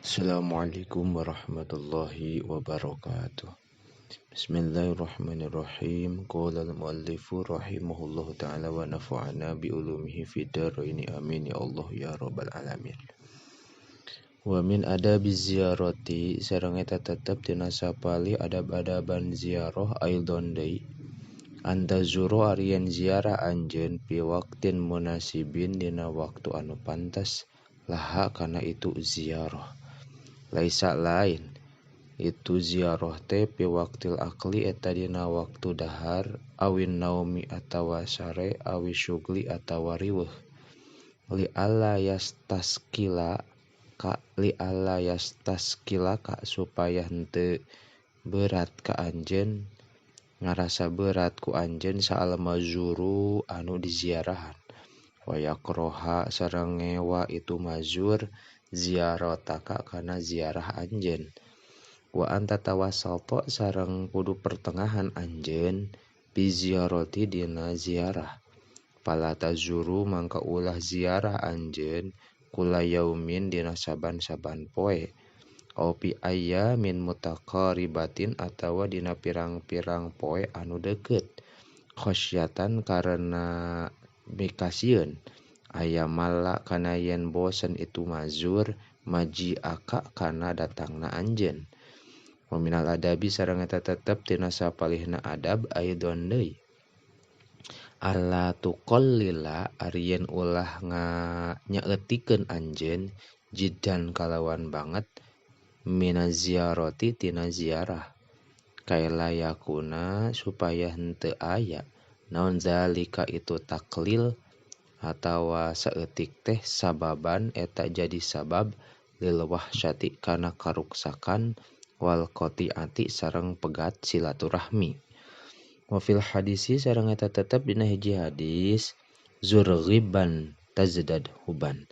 Assalamualaikum warahmatullahi wabarakatuh. Bismillahirrahmanirrahim. Qala al-muallifu rahimahullahu ta'ala wa nafa'ana bi ulumihi fid dharaini, amin ya Allah ya rabbal alamin. Wa min adabi ziyarati, sareng eta tetep dina sapalih adab-adaban ziarah, aidon deui antazuru ari yen ziarah anjeun, fi waqtin munasibin dina waktu anu pantas, laha kana itu ziarah. Laisa lain itu ziarah teh fi waqtil akli eta dina waktu dahar, awin naumi atawa sare, awi syugli atawa riweuh, li alla yastaskila ka li alla yastaskila ka supaya henteu berat ka anjeun, ngarasa berat ku anjeun saal mazuru anu diziarahan, wa yakroha sareng ngewa itu mazur ziarataka kana ziarah anjeun, wa anta tawassalta sareng kudu pertengahan anjeun bi ziarati dina ziarah, fala tazuru mangka ulah ziarah anjeun kula yaumin dina saban-saban poe, au fi ayyamin mutaqaribatin atawa dina pirang-pirang poe anu deukeut, khasyatan karena mikasieun aya mala kana yen bosen itu mazur majiaka kana datangna anjeun. Wa minal adabi sareng eta tetep tina sapalihna adab, aidon deui alla tuqallila ari yen ulah nyaeutikeun anjeun jiddan kalawan banget minaz ziarati tina ziarah, kaila yakuna supaya henteu aya naon zalika itu taklil atawa saeutik teh sababan eta jadi sabab lil wahsyati kana karuksakan wal qati'ati sareng pegat silaturahmi. Wa fil hadisi sareng eta tetep dina hiji hadis, zur ghiban tazdad huban,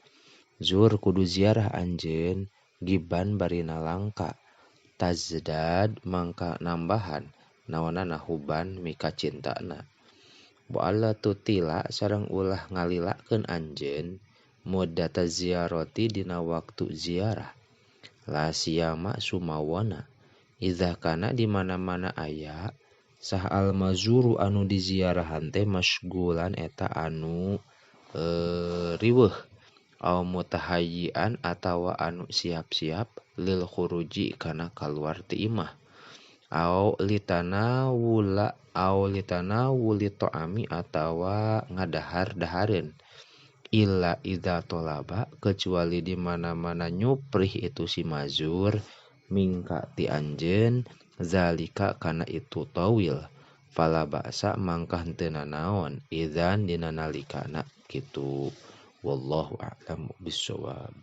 zur kudu ziarah anjeun giban barina langka, tazdad mangka nambahan naonana huban mika cintana. Wa alla tutila sareng ulah ngalilakeun anjeun muddata ziarati dina waktu ziarah, la siyama sumawana idza kana di mana-mana aya sah al mazuru anu diziarahan teh masgulan eta anu riweuh, au mutahayyian atawa anu siap-siap lil khuruji kana kaluar ti imah, au litana wula au litana wuli ta'ami atawa ngadahar-dahareun, illa idza tolaba kecuali di mana-mana nyuprih itu si mazur mingka ti anjeun zalika kana itu tawil, fala ba'sa mangka henteu nanaon idzan dina nalikana kitu. Wallahu a'lamu bissawab.